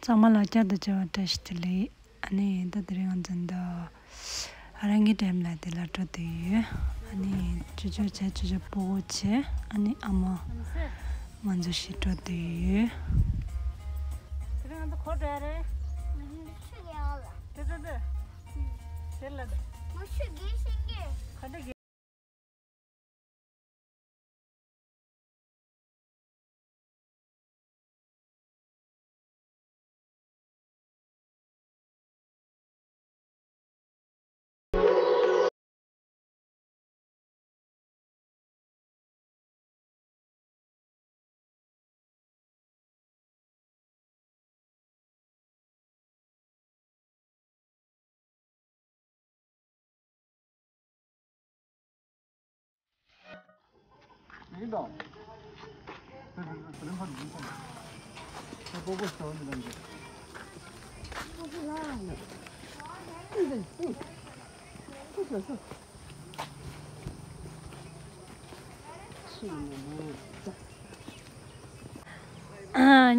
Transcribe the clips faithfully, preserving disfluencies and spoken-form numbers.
ཚང་མ་ལ་བསྐྱར་དུ་མཇལ་བ་བཀྲ་ཤིས་བདེ་ལེགས། ཨ་ནི་ད་དེ་རིང་ང་ཚོ་འདི་ཧ་རང་གི་ཌེམ་ལ་དེ་ལ་འགྲོ་བསྡད་ཡོད། ཨ་ནི་ཅོ་ཅོ་བྱས། ཅོ་ཅོ་སྤུ་གུ་བྱས། ཨ་ནི་ཨ་མ། ང་ཚོ་ཞིག་འགྲོ་བསྡད་ཡོད། དེ་རིང་ང་ཚོ་ག་པར་འགྲོ་ཡ་རེད། ཆུ་རྐྱལ་བ་ལ། དེ་དེ་དེ། དེ་ལ་དེ། མ་ཆུ་རྐྱལ་ཤེས་ཀྱི། ག་འདྲ་རྐྱལ།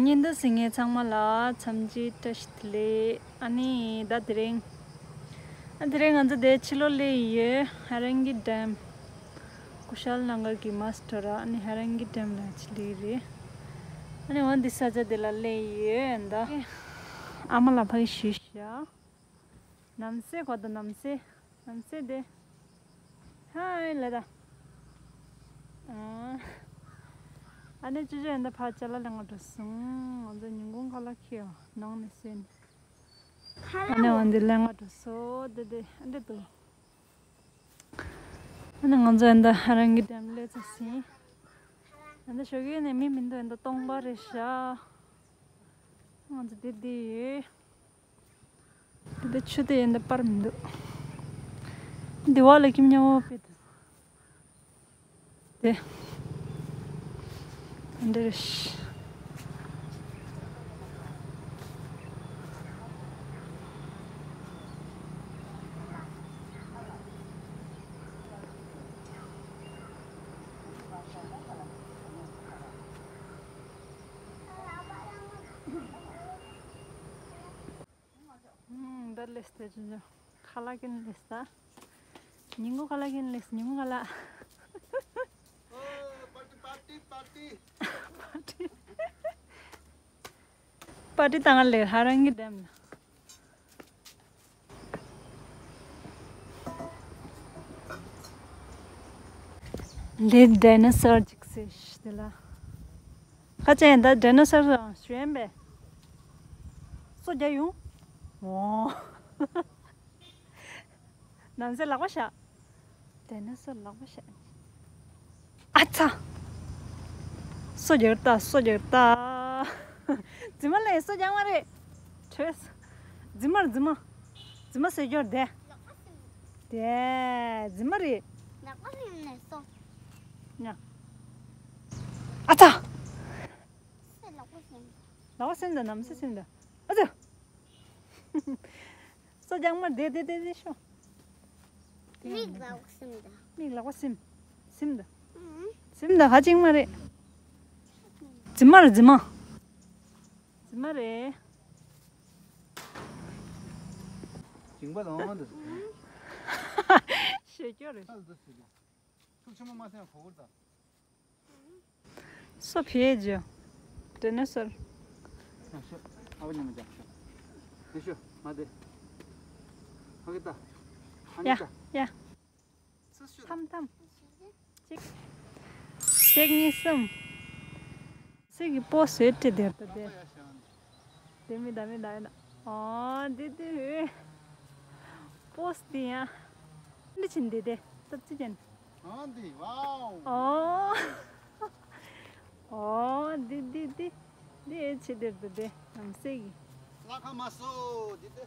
ཉིན་དུ་གཟིགས་མཁན་ཚང་མ་ལ་འཚམས་འདྲི་བཀྲ་ཤིས་བདེ་ལེགས། ཨ་ནི་ད་དེ་རིང་། ཨ་དེ་རིང་ང་ཚོ་དེ་ཕྱི་ལོགས་སླེབས་ཡོད། ཧ་རང་གི་ཌེམ། ཀུ་ཤལ་ནང་གི་མ་སི་ཊར་ཨ་ནི་ཧ་རང་གི་ཌེམ་ལ་ཕྱི་སླེབས་རེད། ཨ་ནི་འོ་འདི་ས་ཆ་དེ་ལ་སླེབས་ཡོད་ད། ཨ་མ་ལགས་ཕ་གི་ཞུས་བཞག། ནམ་སེ་གོ་ད་ནམ་སེ། ནམ་སེ་དེ། ཧའི་ལེ་ད། ཨ་ནི་ཅི་ཅི་ཡིན་ད་ཕ་ཅ་ལག་ལེན་ག་འགྲོ་སོང་། ང་ཚོ་ཉིན་གུང་ཁ་ལག་ཁྱེར་ནང་ནས་སེ་ནས། ཨ་ནི་འོ་འདི་ལེན་ག་འགྲོ་སོང་དེ་དེ་ཨ་འདྲ་འདུག་ཨ་ནི་ང་ཚོ་ཨ་ནི་ཧ་རང་གི་ཌེམ་སླེབས་ཚར་ཟིན། ཨ་ནི་ཞོགས་ཀས་ནས་མི་མི་འདུག་ཨ་ནི་སྟོང་པ་རེད་ཤག་ང་ཚོ་དེ་དེ་ཡོད། དེ་དེ་ཆུ་དེ་ཨ་ནི་པར་མི་འདུག་དེ་བ་ལ་ཁྱིམ་ཉམས་པོ་དཔེ་འདུག་དེ། འདིར། ཨུམ། ད་ལེས་ཏེ་ཅི་ཅི། ཁ་ལག་གིན་ལེས་ད། ཉིན་གུང་ཁ་ལག་གིན་ལེས། ཉིན་གུང་ཁ་ལག་པ་ཊི་པ་ཊི་པ་ཊི། པ་ཊི་བཏང་ལེ་ཧ་རང་གི་ཌེམ་ལ། ལེ་ཌའི་ནོ་སར་ཅིག་སེ་ཤི་དེ་ལ། ཁ་ཅན་ད་ཌའི་ནོ་སར་ཞུ་ཡན་པས། སོ་རྒྱ་ཡོང་། འོ། ནམ་སེ་ལག་པ་བཞག་ཌའི་ནོ་སར་ལག་པ་བཞག་ཨ་ཚ། སོ་རྒྱག་ད་སོ་རྒྱག་ད། རྫི་མ་ལས་སོ་རྒྱག་མ་རེད། བྲོས། རྫི་མ་རྫི་མ། རྫི་མ་ཟེར་རྒྱུ་དེ། དེ་རྫི་མ་རེད། ལག་པ་སེམས་ནས་སོ། ཉ། ཨ་ཚ། སེ་ལག་པ་སེམས། ལག་པ་སེམས་ད་ནམ་སེ་སེམས་ད། ཨ་ཚ། སོ་རྒྱག་མ་དེ་དེ་དེ་དེ་ཤོ། མིག་ལག་པ་སེམས་ད། མིག་ལག་པ་སེམས། སེམས་ད། ཨུམ། སེམས་ད་ཧ་ཅིང་མ་རེད། རྫི་མ་རེད་རྫི་མ། རྫི་མ་རེད། ཅིང་པ་དང་འདི། ཤེས་སྐྱོ་རེད། ཐུག་ཆེན་མོ་མ་སེམས་གོ་གོར་ད། སོ་ཕིའེ་ཇོ། ཌའི་ནོ་སར། ཤོ། ཨ་བ་ཉི་མ་ཇག་ཤོ། དེ་ཤོ། མ་དེ། ཧ་གི་ད། ཧ་ཡ་གི་ད། ཡ། ཐམ་ཐམ། གཅིག་གཅིག་གཉིས་གསུམ། སེ་གི་པོ་སེ་ཏྲི་དེར་ད་དེ། དེ་མི་ད་མི་ད་ཡིན་ན། ཨོ་དེ་དེ་ཧེ། པོ་སེ་དེ་ཡ། འདི་ཕྱིན་དེ་དེ་སྟབས་ཅི་ཅན། ཨ་འདི་ཝའོ། ཨོ། ཨོ་འདི་འདི་འདི། འདི་ཨེ་ཆེ་དེར་ད་དེ་ནམ་སེ་གི། ལ་ཁ་མ་སོ་འདི་དེ།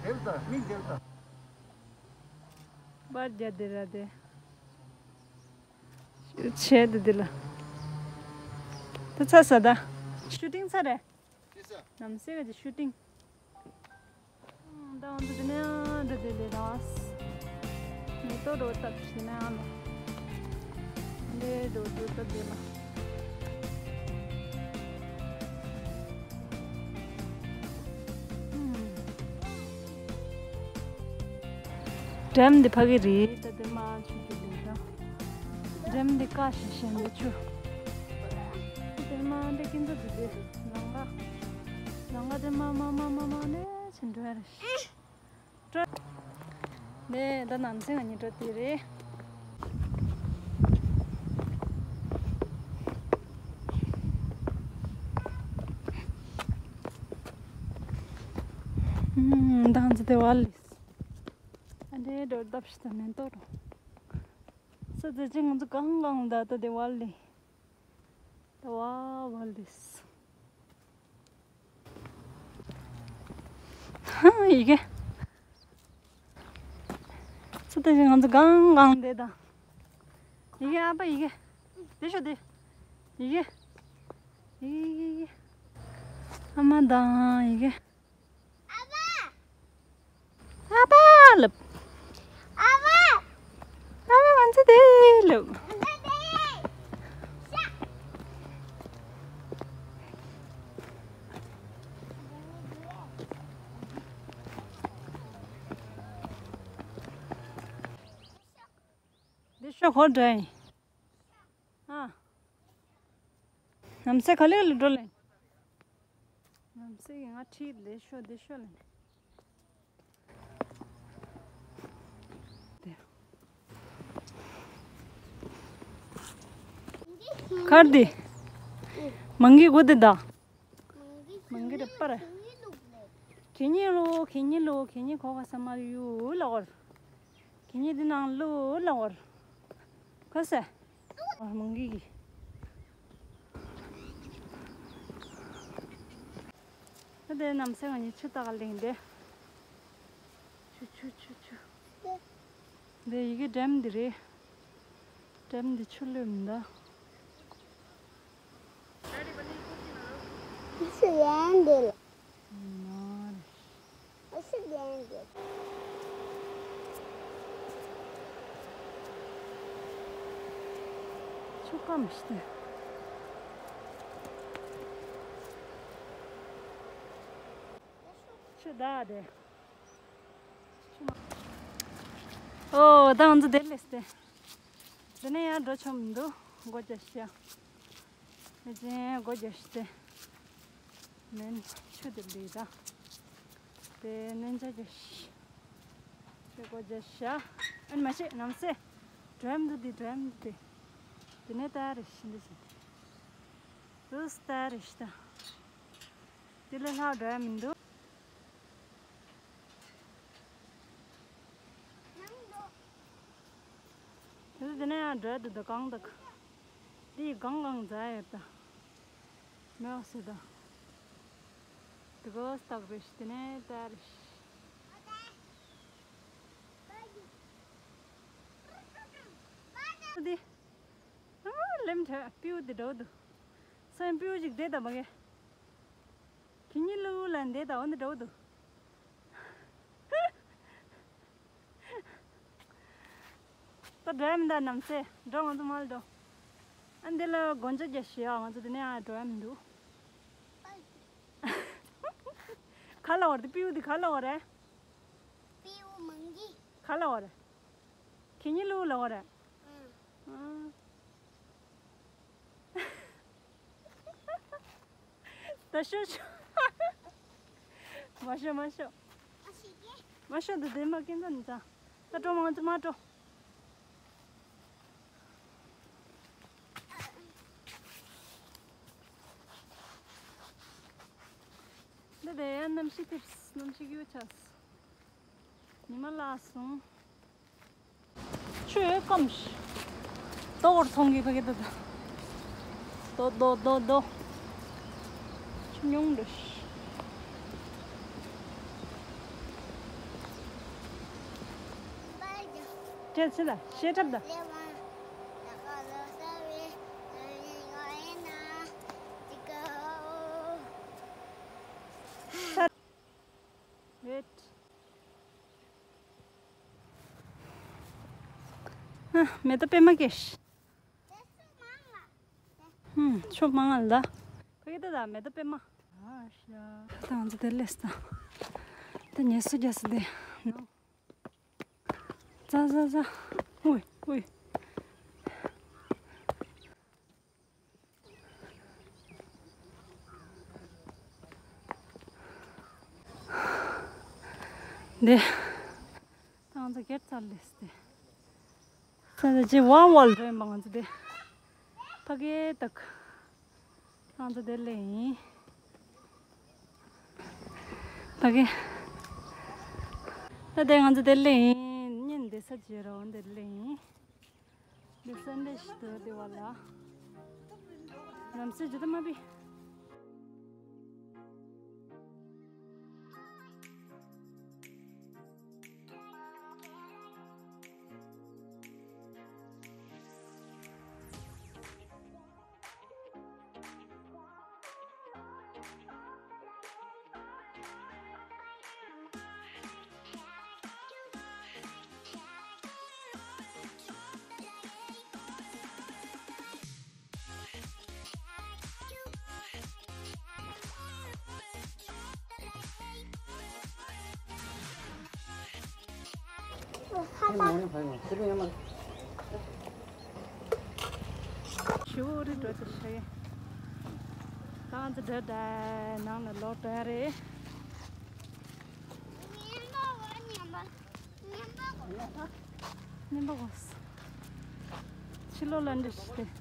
དེར་ད་མིག་དེར་ད། པར་རྒྱ་དེ་ར་དེ། བྱས་ཏེ་འདི་ལ། ད་ཚ་ས་ད། ཤུ་ཊིང་ཚ་རེད། ནམ་སེ་ག་ཅི་ཤུ་ཊིང་། ད་འདི་ནས་འདི་འདི་འདི་ར། མེ་ཏོག་རོ་ཏབ་ཞིག་ན་ཨ་མ། འདི་རོ་རོ་ཏབ་འདི་ལ། འགྲམ་འདི་ཕ་གི་རེད། ད་དེ་མ་ཆུ་དེ་ལས་ད། འགྲམ་འདི་ཀ་ཤ་ཤ་འདི་ཆུ། དེ་མ་འདི་ཀིན་ཙོ་འདི་དེ་ལང་ཀ། ལང་ཀ་དེ་མ་མ་མ་མ་མ་ནས་ཕྱིན་འགྲོ་ཡ་རེད། འགྲོ། ནས་ད་ནམ་སེང་ང་གཉིས་འགྲོ་དེ་རེད། ཨུམ། ད་ང་ཚོ་དེ་བ་ལས། ཨ་འདྲའི་འགྲོ་ལྡབ་ཞིག་ད་མེ་ཏོག་རོ། ས་ཙི་ཅི་ང་ཚོ་གང་གང་ད་ད་དེ་བ་ལས། ད་བ་བ་ལས། ཧ་ཡི་གེ། ཚུར་ལྟ་ཞིག་ང་ཚོ་གང་གང་བསྡད་དང་། ཡི་གེ་ཨ་ཕ་ཡི་གེ། དེ་ཤོག་དེ། ཡི་གེ། ཡི་གེ་ཡི་གེ། ཨ་མ་དང་ཡི་གེ། ཨ་ཕ་ལབ། ཨ་ཕ། ཨ་ཕ་ང་ཚོ་དེ་ལབ། འདི་ཤོག་ཧོ་འདྲ་ཡིན། ཨ། ནམ་སེ་ག་ལེ་ལ་འགྲོ་ལེ། ནམ་སེ་གི་ང་ཁྲིད་ལེ་ཤོ་དེ་ཤོ་ལེ། གར་དེ། མང་གི་གོ་དེ་ད། མང་གི་རེད་པར། གེ་ཉི་ལོ་གེ་ཉི་ལོ་གེ་ཉི་གོ་ག་ས་མ་ཡུ་ལ་གོར། གེ་ཉི་དེ་ནང་ལོ་ལ་གོར། ཁ་ས། མང་གི་གི། ད་དེ་ནམ་སེ་ང་གཉིས་ཆུ་ལྟ་ག་ལེན་དེ། ཆུ་ཆུ་ཆུ་ཆུ། དེ་ཡི་གེ་འགྲམ་འདི་རེད། འགྲམ་འདི་ཆུ་ལོས་མི་འདའ། ཆུ་སྐམ་ཞིག་སྟེ། ཆུ་བདག་དེ། ཨོ་ད་ང་ཚོ་དེ་ལས་སྟེ། དེ་ནས་ཡང་འགྲོ་ཆོག་མི་འདུག་སྒོ་རྒྱག་ཤག་མི་ཚེ་སྒོ་རྒྱག་ཤག་སྟེ། མེན་ཆུ་དེ་ལས་ད། དེ་ནས་འཇའ་རྒྱག་ཤག་ཆུ་སྒོ་རྒྱག་ཤག་ཨ་ནི་མ་ཤེས་ནམ་སེ། འགྲོ་ཡ་མི་འདུག་དེ་འགྲོ་ཡ་མི་འདུག་དེ། དེ་ནས་ད་རེ་ཤི་འདི་ཟིན། དུས་ད་རེ་ཤི་ད། དེ་ལས་ལྷག་འགྲོ་ཡ་མི་འདུག་དེ་ཚོ་དེ་ནས་ཡང་འགྲོ་ཡ་འདུག་ད་གང་འདུག་འདི་གང་གང་འཛའ་ཡོད་ད། མེད་པ་སུ་ད། དེ་གོ་སྟག་རེ་ཤི་དེ་ནས་ད་རེ་ཤི། འདི། ཨ་ལེམ་ཁྲ་སྤིའུ་འདི་འགྲོ་འདུག་སེམས་སྤིའུ་ཅིག་བསྡད་ད་མ་གི་གི་ཉི་ལུ་ལ་འདས་ད་འོ་འདི་འགྲོ་འདུག་ད་འགྲོ་ཡ་མི་འདུག་ནམ་སེ་འགྲོ་ང་ཚོ་མར་འགྲོ། ཨ་འདི་ལ་སྒོ་འཇག་རྒྱག་ཤག་ང་ཚོ་འདི་ནས་ཨ་འགྲོ་ཡ་མི་འདུག་ག་ལ་བར་དུ་སྤིའུ་འདི་ག་ལ་བར་རེད། སྤིའུ་མང་གི་ག་ལ་བར་རེད། གི་ཉི་ལུ་ལ་བར་རེད། ཨང་། ད་ཤོ་ཤོ། མ་ཤོ་མ་ཤོ། མ་ཤོ་འདི་དེ་མ་ཀིན་ཙམ་ནི་ཙང་། ད་འགྲོ་མང་ཙམ་མ་འགྲོ། འདི་དེ་ཡང་གནམ་གཤིས་ཐེབས་གནམ་གཤིས་ཡོད་ཆགས། ཉི་མ་ལ་སོང་། ཆུ་སྐམ་ཤི། ཏོག་ཙམ་གི་ཕ་གི་ཏོག་ཏོག་ཏོག་ཏོག་ཏོག་ཆུ་ཉུང་འདྲ་ཤི། ཅེ་ཚི་ལ་ཤེས་ཁྲབ་ད། ས། རེད། ཨ། མེ་ཏོག་པད་མ་སྐྱེས། ཧུམ། ཆུ་མང་ང་ལ། ཁོ་ཡི་ཏོ་ད་མེ་ཏོག་པད་མ། ཨ་ཤ། ད་ང་ཚོ་དེ་ལས་ད། ད་ཉེ་སུ་རྒྱ་སུ་དེ། ཙ་ཙ་ཙ། ཨོའི་ཨོའི། འདི། ད་ང་ཚོ་སྒེར་ཚར་ལེས་ཏེ། ད་ང་ཚོ་ཇི་ཝང་ཝོལ་འགྲོ་ཡིན་པ་ང་ཚོ་དེ། ཕ་གི་དག་ང་ཚོ་དེ་ལེ་ཡིན། ཕ་གི། ད་དེ་ང་ཚོ་དེ་ལེ་ཡིན། ཉིན་དེ་ས་ཇི་རོ་འདི་ལེ་ཡིན། འདི་སན་ཌེ་ཞིག་འདུག་དེ་བ་ལ། ལམ་སེ་ཇི་ད་མ་བི། ཞུ་རི་འགྲོ་དེ་ཤེས། ད་ང་ཚོ་འགྲོ་ད་ནང་ལ་ལོག་འགྲོ་ཡ་རེད། ཉན་པ་གོ། ཕྱི་ལོགས་ལ་འདྲི་ཞིག་སྟེ།